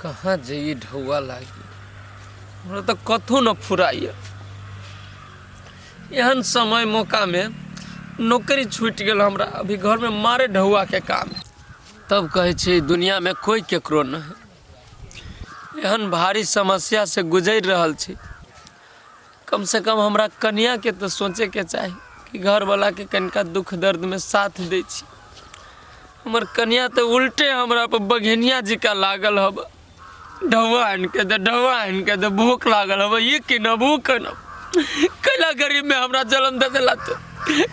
कहाँ जइए ढौआ लागी हमरा तऽ कथो न फुराइए एहन समय मौकामे नौकरी छूटि गेल हमरा अभी घरमे मारे ढौआके काम तब कहै छै दुनिआँमे कोइ ककरो नहि है एहन भारी समस्यासँ गुजरि रहल छी कमसँ कम हमरा कनिआँके तऽ सोचैके चाही कि घरवलाके कनिका दुःख दर्दमे साथ दै छी हमर कनिया तऽ उल्टे हमरा पर बघेनिया जकाँ लागल हब ढौआ आनिके दे ढौआ आनिके दे भूख लागल हब ई कीनब ऊ कीनब कैला गरीब में हमरा जन्म दे देला तो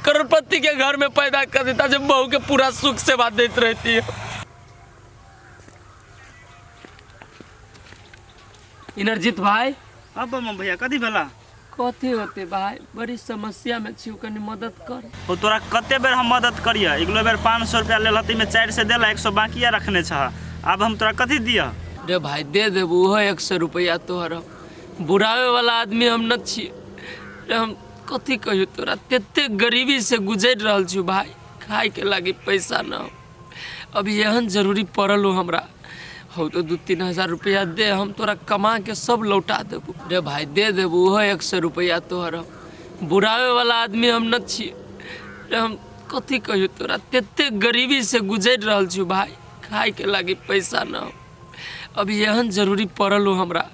करोड़पति के घर में पैदा कर देता जब बहू के पूरा सुख सेवा देते रहती है। इनरजीत भाई। हाँ बम भैया, कथी भेला? कथी होते भाई, बड़ी समस्या में छी, कनी मदद कर। ओ तोरा कते बेर हम मदद करिय? अगलो बेर 500 रुपया लेल हती में 400 देला, 100 बाकिया रखने छह। आब हम तोरा कथी दिया? रे भाई दे देबू ओहो 100 रुपया तोहर। बुढ़ावे वाला आदमी हम न छी रे, हम कथी कहियो तोरा, तेते गरीबी से गुजरि रहल छी भाई, खाए के लागी पैसा न हो। अभी एहन जरूरी पड़ल हो हमरा, हौ तो 2-3 हजार रुपया दे, हम तोरा कमा के सब लौटा देबू। रे भाई दे देबू ओहो 100 रुपया तोहर। बुढ़ावे वाला आदमी हम न छी रे, हम कथी कहियो तोरा, तेते गरीबी से गुजरि रहल छी भाई, खाए के लागी पैसा न हो। अभी एहन जरूरी पड़ल हो हमरा,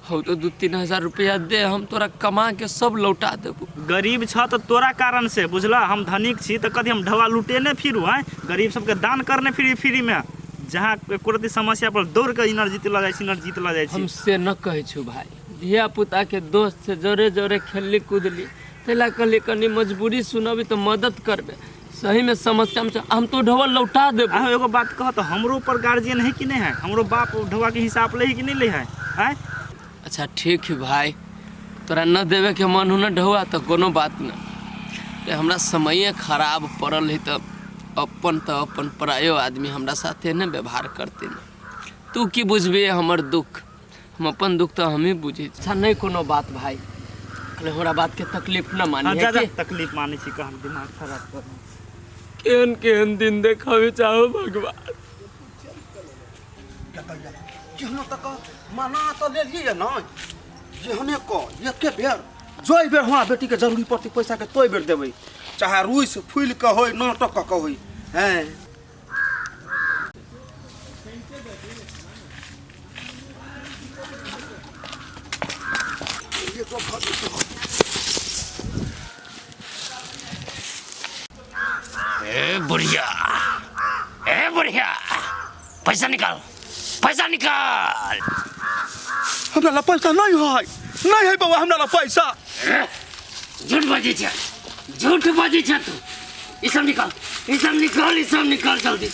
हौ तो 2-3 हजार रुपया दे, हम तोरा कमा के सब लौटा देबू। गरीब छ तऽ तोरा कारण से बुझला, हम धनिक छी तऽ कथी हम ढवा लूटेने फिरू? आँय, गरीब सबके दान करने फिरी फ्री में, जहाँ एको रत्ती समस्या पर दौड़ के इनरजीत लऽ जाइ छी, इनरजीत लऽ जाइ छी। हम से न कहै छु भाई, धिया पुता के दोस्त से जोरे जोरे खेलली कूदली, तैला कहली कनी मजबूरी सुनबी तऽ मदद करबे। सही में समस्या में हम तो ढोवा लौटा देबो। अहाँ एगो बात कह तऽ हमरो ऊपर गार्जियन है कि नहीं है? हमरो बाप ढोवा के हिसाब ले है कि नहीं ले है? आँय? अच्छा ठीक है भाई, तोरा न देवे के मन हो न ढोवा तो कोनो बात न। रे हमरा समय खराब पड़ल है तऽ अपन तऽ अपन परायो आदमी हमरा साथे ने व्यवहार करते न। तू की बुझबे हमर दुख, हम अपन दुख तऽ हमही बुझै छी। अच्छा नहीं कोनो बात भाई, अरे हमरा बात के तकलीफ न मानी। हाँ, है जा जा कि? तकलीफ मानै छी कह, दिमाग खराब कर। केहन केहन दिन देखावे चाहो भगवान। केहनो तक मना तऽ लेलियै ने, जेहने कह एके बेर जोइ बेर हमरा बेटीके जरूरी पड़तै पैसाके तोहि बेर देबै, चाहे रुसि फूलि कऽ होय नाटक कऽ कऽ होय। हैं ए बुढ़िया, ए बुढ़िया, पैसा निकाल, पैसा निकाल। हमरा ला पैसा नहीं है, नहीं है बउआ हमरा ला पैसा। झूठ बजै छै, झूठ बजै छै तू। ई सब निकाल, ई सब निकाल, ई सब निकाल जल्दी,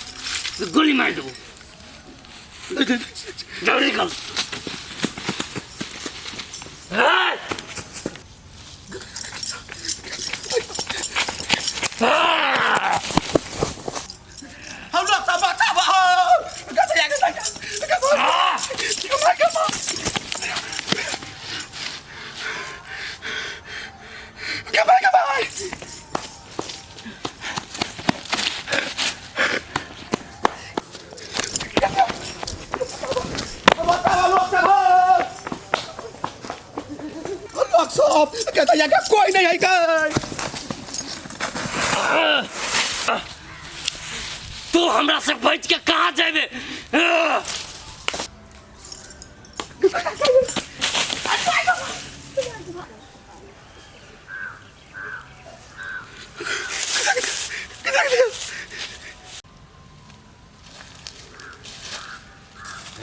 गोली मारि देबो। जल्दी निकाल। ए! हमरा सब बचाबऽ लोग सब कहता यहाँ कोई नहीं है का। तू हमरा से बच के कहाँ जाबे?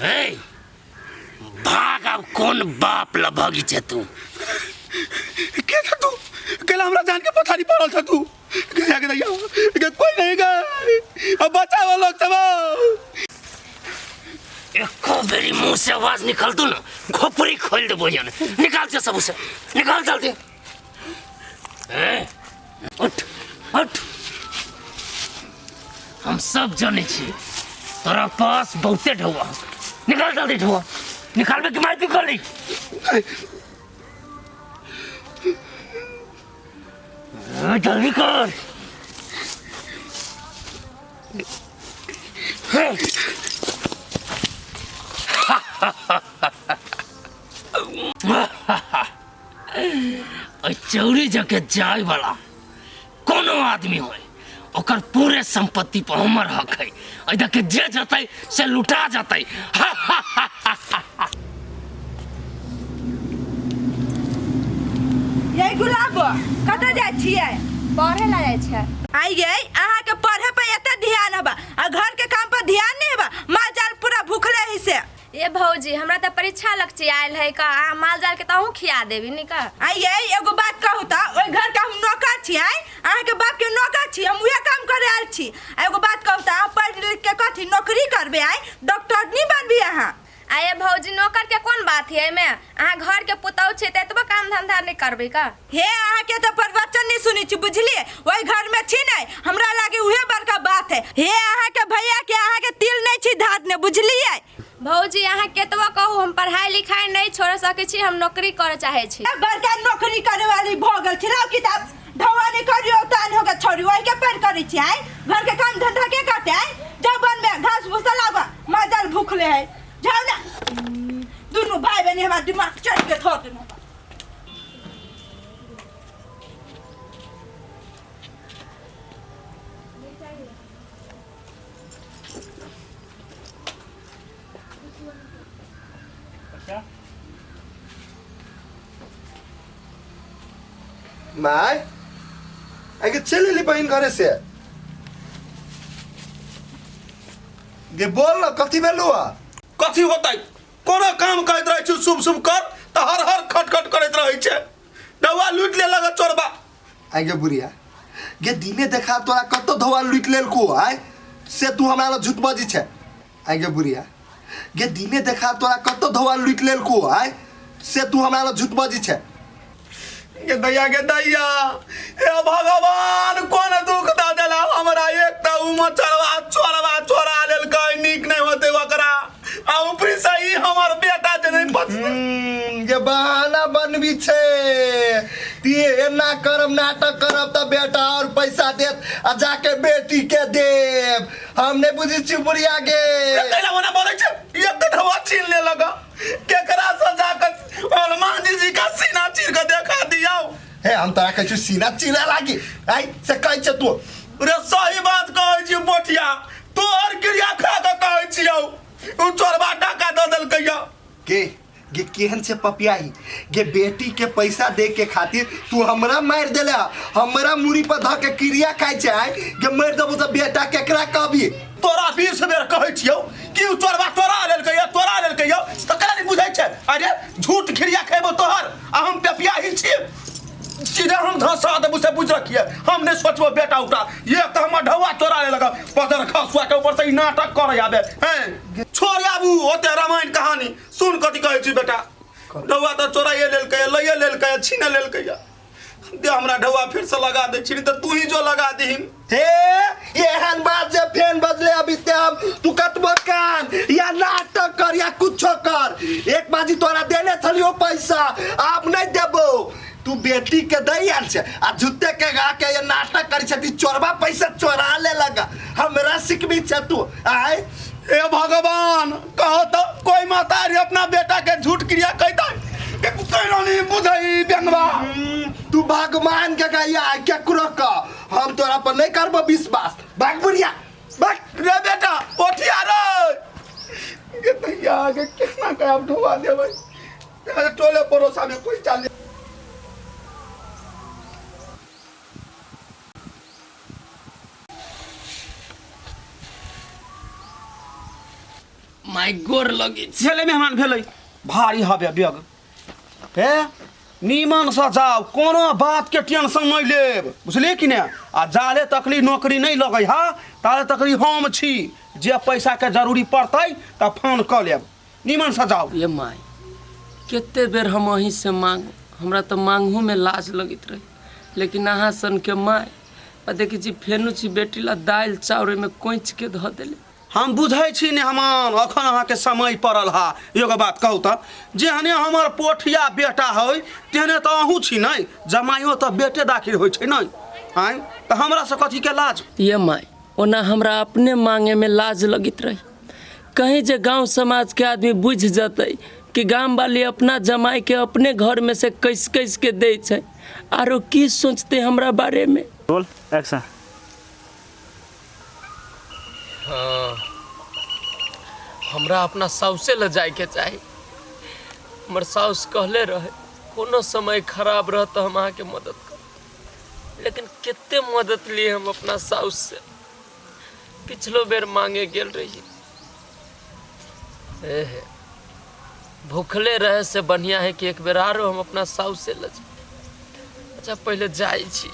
ए, भाग अब, कोन बाप ल भगी छे तू? के था तू? केला हमरा जान के पथारी पड़ल था तू? गया के दैया के कोई नहीं गए, अब बचाओ लोग सब। एको बेरी मुंह से आवाज निकल तू ना खोपड़ी खोल देबो। याने निकाल से सब उसे निकाल जल्दी। ए, उठ उठ, हम सब जाने छी तोरा पास बहुते ढौआ। निकाल जल्दी ढौआ, निकालबे कि मार दी गोली? ए, जल्दी कर। हे। एहि चौरी जके जाय वाला कोनो आदमी होय ओकर पूरे संपत्ति पर हमर हक है। एहि दके जे जतै से लुटा जतै। ये गुलाब कतऽ जाइ छियै? पढ़े ला जाइ छियै। आई गे अहाँके पढ़े पर एते ध्यान हबा आ घर के काम पर ध्यान नहीं हबा, माल जाल पूरा भूखले ही से। ए भौजी हमरा तऽ परीक्षा लगची आयल है का, अहाँ माल जाल के तऽ अहूँ खिया देबी नी का। आई गे एगो बात कहू तऽ ओहि घर के हम नौकर छी, आई अहाँके बाप के नौकर छी, हम उहे काम करे आयल छी। आ एगो बात कहू तऽ अहाँ पढ़ लिख के कथी नौकरी करबे, आई डॉक्टर नहीं बनबी अहाँ? आये भौजी नौकर के कोन बात है एमे, अहाँ घर के पुतहु छी तऽ एतबो काम धंधा नहीं करबै का? हे अहाँ के तऽ प्रवचन नहीं सुनै छी बुझलिए, ओहि घर में छी नहीं हमरा लागे उहे बड़का बात है। हे अहाँ के भैया के अहाँ के तिल नहीं छी धात ने बुझलिए। भौजी अहाँ केतबो कहू हम पढ़ाई लिखाई नहीं छोड़ सकै छी, हम नौकरी करे चाहे छी। ए, बड़का नौकरी करे वाली भऽ गेल छी, लाउ किताब ढौआ नहीं करियो तान होके छोड़ी ओहि के पैर करै छी, आई घर के काम धंधा के करते, आई जाओ वन में घास भूसा लाबा, माल भूखले है जाओ ना। दुनू भाई बहन हमार दिमाग चढ़ के धो देना। My आगे चल एली बहिन घरे से गे बोल न कथी भेलू आ? कथी होतै, कोनो काम करैत रहै छी शुभ शुभ कर तऽ हर हर खट खट करैत रहै छै, डौआ लूटि लेलक चोरबा। आगे बुढ़िया गे दिने देखा तोरा कतो धोआ लूटि लेलको आय से तू हमरा लग झूठ बजै छै। आगे बुढ़िया गे दिने देखा तोरा कतो धोआ लूटि लेलको आय से तू हमरा लग झूठ बजै छै। गे दैया गे दैया हे भगवान कोन दुख दऽ देला हमरा, एक तऽ उ मचरवा चोरवा चोरा लेलकै नीक नहि होतै ओकरा, आ ऊपरी से ई हमर बेटा जे नहि बचतै। गे बहाना बनबी छै ती एना करब नाटक करब तऽ बेटा और पैसा देत आ जाके बेटी के देब, हम नहि बुझै छी बुढ़िया गे। कैला ओना बोलै छै, एक तऽ ढवा छीन लेलक, केकरा से जाकर हनुमान जी जी का सीना चीर के देखा दियौ। हे हम तोरा कहै छी सीना चीरा लागी आइ से कहै छै तू। रे सही बात कहै छी बोठिया, तोहर क्रिया खा के कहै छियौ, उ चोरबा टाका दऽ देलकै यौ। गे गे केहन छै पपियाही गे, बेटी के पैसा दे के खातिर तू हमरा मारि देले, हमरा मुड़ी पर धऽ के क्रिया खाइ छै आइ गे, मारि देबो तऽ बेटा केकरा कहबी? तोरा 20 बेर कहै छियौ कि उ चोरबा तोरा लेलकै यौ, तोरा लेलकै यौ, तऽ केना नहि बुझै छै? अरे झूठ क्रिया खेबो तोहर आ हम पपियाही छी, सीधे हम धंसा देबो से बुझ रखिए, हम नहीं सोचबो बेटा उटा। एक तऽ हमर ढौआ चोरा लेलक पदर खसुआ के ऊपर से ई नाटक करे आबे हैं। छोड़ आबू ओते रामायण कहानी सुन, कथी कहै छी बेटा, ढौआ तऽ चोराइए लेलकै, लइए लेलकै, छीने लेलकै, दे हमरा ढौआ फिर से लगा दे छी तऽ तू ही जो लगा दीहिन। हे एहन बात जे फेन बजले अभी ते हम तू कतबो कान या नाटक कर या कुछो कर, एक बाजी तोरा देने छलियो पैसा आब नहीं देबो, तू बेटी के दै आयल छै आ झूठे के गा के ये नाटक करै छै, चोरबा पैसा चोरा ले लगा हमरा सिखबी छै तू आय। हे भगवान कहो तो कोई मातारी अपना बेटा के झूठ क्रिया कहता केना नहीं बुझै बेंगवा। तू भगवान के गैया केकरो का हम तोरा पर नहीं करबो विश्वास, भाग बुढ़िया भाग। रे बेटा ओठिया रे गे दैया गे केना के आब ढोआ देबै, टोले पड़ोसा में कोई चाले। My गोर लगी छेलै मेहमान भेलै भारी हबे बेग। हे नीमन से जाओ, कोनो बात के टेंशन नहीं लेब बुझलिए कि ने, आ जाले तकली नौकरी नहीं लगै हा ताले तकली हम छी, जे पैसा के जरूरी पड़तै तऽ फोन कऽ लेब, नीमन से जाओ। ये माय कते बेर हम अहीं से मांगू, हमरा तऽ मांगहू में लाज लगैत रही, लेकिन अहाँ सन के my आ देखै छी फेनु छी बेटी ला दालि चाउर ओहिमे कोइच के धऽ देले। हम बुझै छी ने हमान अखन अहाँके समय पड़ल हा, एगो बात कहू तऽ जेहने हमर पोठिया बेटा है तेहने तऽ अहूँ छी नै, जमाइयो तऽ बेटे दाखिल होइ छै नै आँय, तऽ हमरा से कथी के लाज? ये my ओना हमरा अपने मांगे में लाज लगैत रही, कहीं जे गांव समाज के आदमी बुझ जतै कि गाम वाली अपना जमाई के अपने घर में से कैस कैस के दै छै, आरो की सोचते हमरा बारे में। बोल एक्शन। हाँ, हमरा अपना साउसे ल जायके चाही। हमर साउस कहले रहे कोनो समय खराब रह तऽ हम अहाँके मदद करब, लेकिन कते मदद लिए हम अपना साउस से। पिछलो बेर मांगे गेल रही। ए हे, भूखले रहे से बढ़िया है कि एक बेर आरो हम अपना साउस से ल जाए। अच्छा पहले जाइ छी।